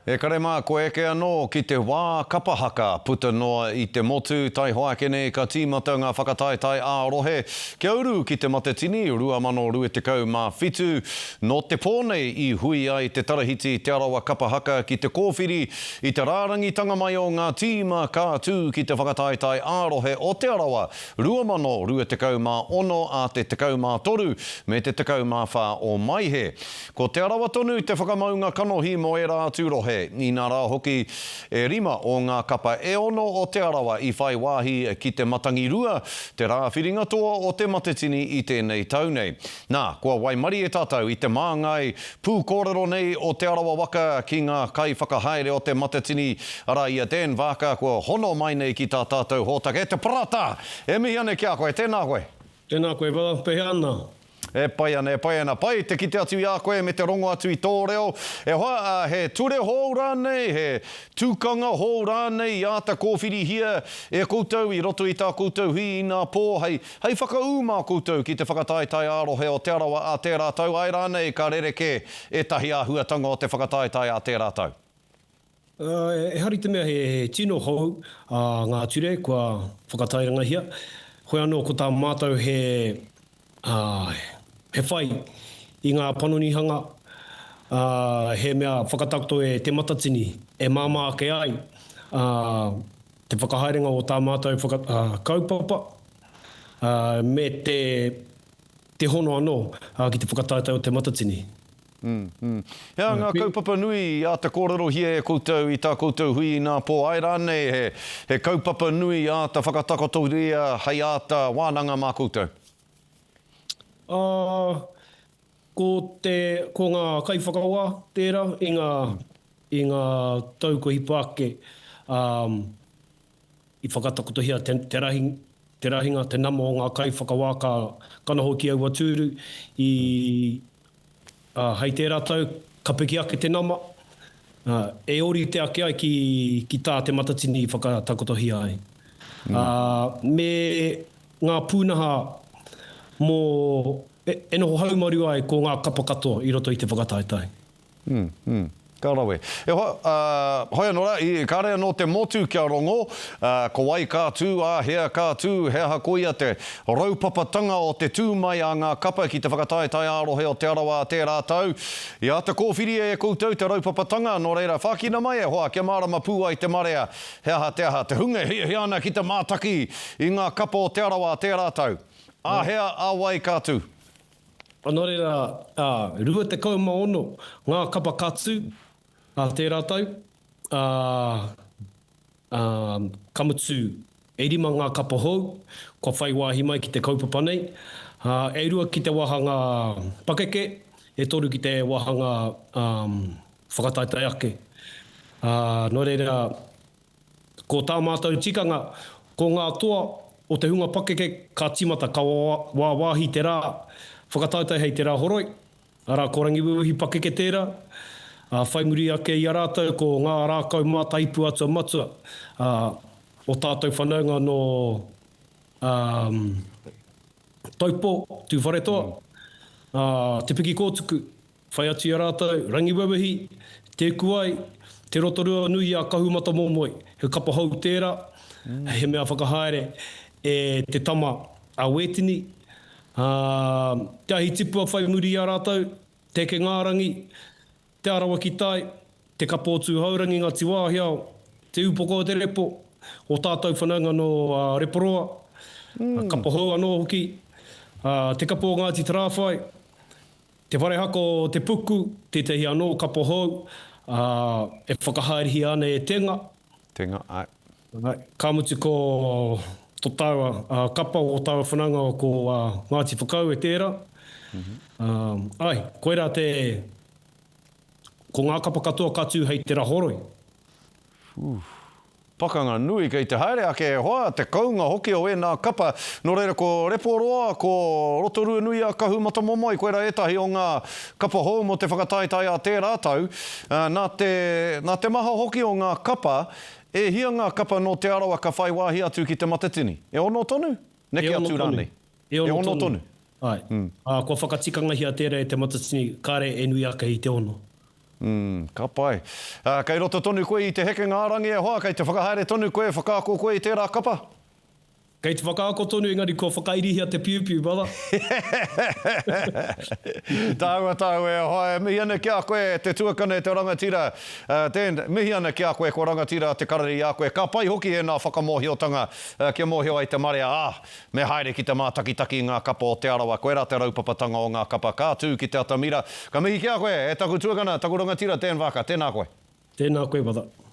E kare mā, kua eke anō ki te wā kapa haka puta noa i te motu, taihoa ake nei ka tīmata ngā whakataetae ā-rohe kia uru ki Te Matatini 2027. Nō te pō nei i hui ai te Tarahiti Te Arawa Kapa Haka ki te kōwhiri i te rārangitanga mai o ngā tīma ka tū ki te whakataetae ā-rohe o Te Arawa 2026 ā te 13 me te 14 o Maehe. Ko Te Arawa tonu te whakamaunga kanohi mō ērā atu rohe, inā rā hoki, e rima o ngā kapa e ono o Te Arawa i whai wāhi ki te Matangirua, te rā whiringa toa o Te Matatini i tēnei tau nei. Nā, kua waimarie tātou i te māngai pūkōrero nei o Te Arawa waka ki ngā kaiwhakahaere o Te Matatini, arā i a Dan Vaaka kua hono mai nei ki tā tātou hōtaka. E te Parata! E mihi ana ki a koe, tēnā koe! Tēnā koe, brother, pēhea ana? E pai ana, e pai ana. Pai te kite atu i a koe me te rongo atu i tō reo. E hoa, he ture hou rānei, he tukanga hou rānei i āta kōwhirihia e koutou i roto i tā koutou hui inapō hei, hei whakaū mā koutou ki te whakataetae ā-rohe o Te Arawa ā tērā tau, āe rānei ka rerekē ētahi āhuatanga o te whakataetae ā tērā tau? Ehara i te mea he tino hou ngā ture kua whakatairangahia, hoi anō ko tā mātou he he whai i ngā panonihanga, he mea whakatakoto e Te Matatini e māmā ake ai te whakahaerenga o tā mātou kaupapa me te hono anō ki te whakataetae o Te Matatini. Mm, mm. He aha ngā kaupapa nui i āta kōrerohia e koutou i tā koutou hui inapō, āe rānei he, he kaupapa nui i āta whakatakotoria hei āta wānanga mā koutou? Ā, ko te, ko ngā kaiwhakawā tērā i ngā, i ngā tau kua hipa ake, ā, i whakatakotohia te, te rahi, te rahinga, te nama o ngā kaiwhakawā ka, ka noho ki aua tūru i, ā, hei tērā tau ka piki ake te nama, ā, e ōrite ake ai ki, ki tā Te Matatini i whakatakotohia ai. Ā, me ngā pūnaha mō, e, e noho haumaru ai ko ngā kapa katoa i roto i te whakataetae. Mm, mm. Ka rawe. E hoa, ā, hoi anō rā, i, kāre anō te motu kia rongo, ā, ko wai ka tū, ā hea ka tū, he aha koia te raupapatanga o te tū mai a ngā kapa ki te whakataetae ā-rohe o Te Arawa a tērā tau. I āta kōwhiria e koutou te raupapatanga, nō reira, whākina mai e hoa, kia mārama pū ai te marea, he aha te aha, te hunga e hiahia ana ki te mātaki i ngā kapa o Te Arawa a tērā tau. Ā hea, ā wai ka tū? Nō reira, ā, 26 ngā kapa ka tū ā tērā tau, ā, ā, ka mutu e rima ngā kapa hou kua whai wāhi mai ki te kaupapa nei, ā, e rua ki te wāhanga pakeke, e toru ki te wāhanga, ā, whakataetae ake. Ā, nō reira, Ko tā mātou tikanga, ko ngā toa o te hunga pakeke ka tīmata, ka wāwāhi te rā whakataetae hei te Rāhoroi, arā, ko Rangiwewehi pakeke tērā, ā, whai muri ake i a rātou ko ngā rākau mātaipu atua matua, ā, o tātou whanaunga nō, ā, Taupō, Tūwharetoa, ā, Te Pikikōtuku. Whai atu i a rātou, Rangiwewehi, Te Kuai, Te Rotorua nui a Kahumatamomoe, he kapa hou tērā, he mea whakahaere e te tama a Wētini, ā, Te Ahi Tipua whai muri i a rātou, Te Ekengārangi, Te Arawa ki Tai, Te Kapa o Tūhourangi, Ngāti Wāhiao, Te Ūpoko o te Repo, ō tātou whanaunga nō Reporoa, kapa hou anō hoki, Te Kapa o Ngāti Tarāwhai, Te Whare Haka o Te Puku, tētahi anō kapo hou, ā, e whakahaerehia ana e Tenga. Tenga, āe. Āe. Ka mutu ko to tāua kapa, ō tāua whanaunga ko Ngāti Whakaue tērā. Āe, koirā te, ko ngā kapa katoa ka tū hei te Rahoroi. Whew. Pakanga nui kei te haere ake e hoa, te kounga hoki o ēnā kapa. Nō reira ko Reporoa, ko Rotorua-nui-a-Kahumatamomoe, koirā ētahi o ngā kapa hou mō te whakataetae a tērā tau. Nā te, nā te maha hoki o ngā kapa, e hia ngā kapa nō Te Arawa ka whai wāhi atu ki Te Matatini? E ono tonu? Neke atu rānei? E ono tonu. Āe. Ā, kua whakatikangahia tērā e Te Matatini, kāre e nui ake i te ono. Mm, ka pai. Uh, kei roto tonu koe i te hekenga ā-rangi e hoa, kei te whakahaere tonu koe, whakaako koe i tērā kapa? Kei te whakaako tonu engari kua whakairihia te piupiu, brother. Tāua, tāua e hoa, e mihi ana ki a koe te tuakana e te rangatira. Uh, Dan, mihi ana ki a koe, kua rangatira te karere i a koe. Ka pai hoki ēnā whakamōhiotanga uh, kia mōhio ai te marea, ā, me haere ki te mātakitaki i ngā kapa o Te Arawa. Koirā te raupapatanga o ngā kapa. Ka tū ki te atamira. Ka mihi ki a koe, e taku tuakana, taku rangatira, Dan Vaaka. Tēnā koe. Tēnā koe, brother.